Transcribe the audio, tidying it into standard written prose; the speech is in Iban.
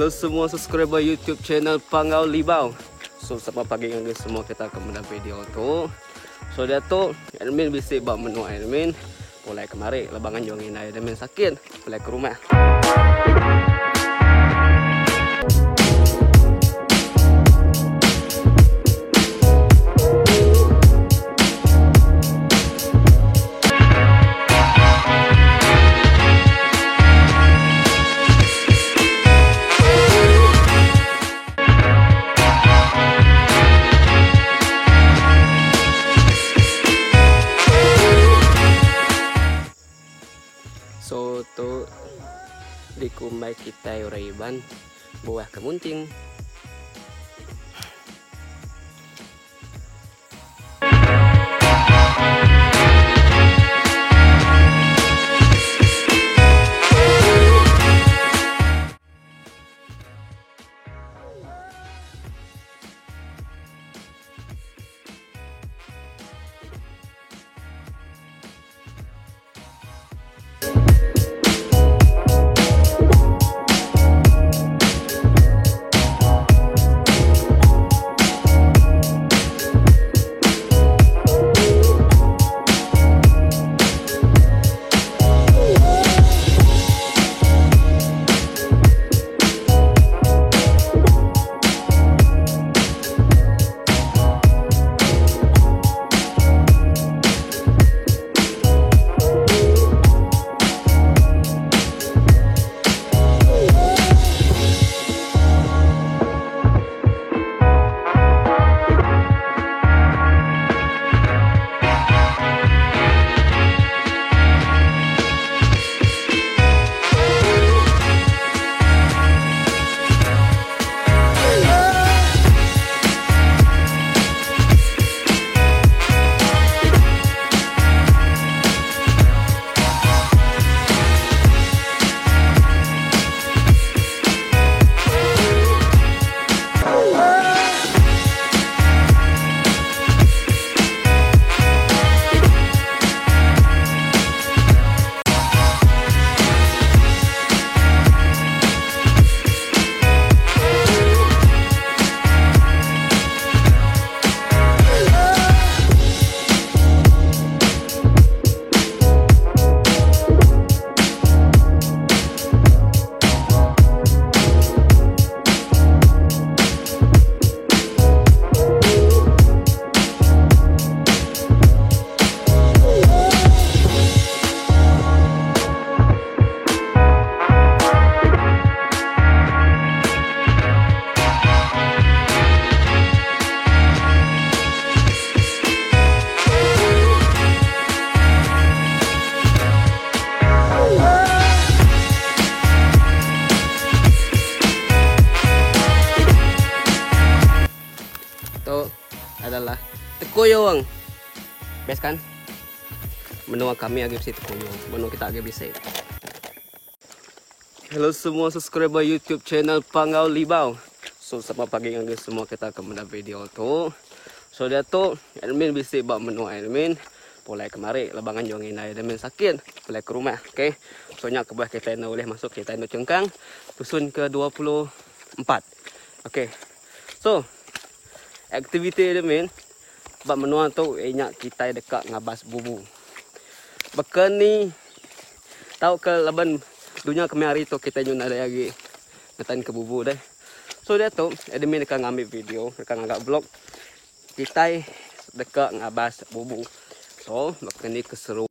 Hello semua subscriber YouTube channel Panggau Libau. So selamat pagi ngagai semua kita ke meda video tu. So diatu admin bisi ba menua admin pulai kemari laban nganjung indai admin sakit pulai ke rumah. So tu dikumbai kitai orang Iban buah kemunting. Tu adalah tekuyung. Best kan? Menua kami agi bisi tekuyung. Menua kita agi bisi. Hello semua subscriber YouTube channel Panggau Libau. So selamat pagi ngagai semua kita ke meda video tu. So diatu admin bisi ba menua admin pulai kemari laban nganjung indai admin sakit pulai ke rumah. Okay. So nya kebuah kitai enda ulih masuk kitai enda chengkang tusun ke 24. Okay. So aktiviti admin ba menua tu iya nya kitai deka ngabas bubu. Baka ni Tauka laban dunya kemaya hari tu kitai nyau nadai agi ngetan ke bubu deh. So diatu admin deka ngambi video deka ngaga vlog kitai deka ngabas bubu. So baka ni keseru.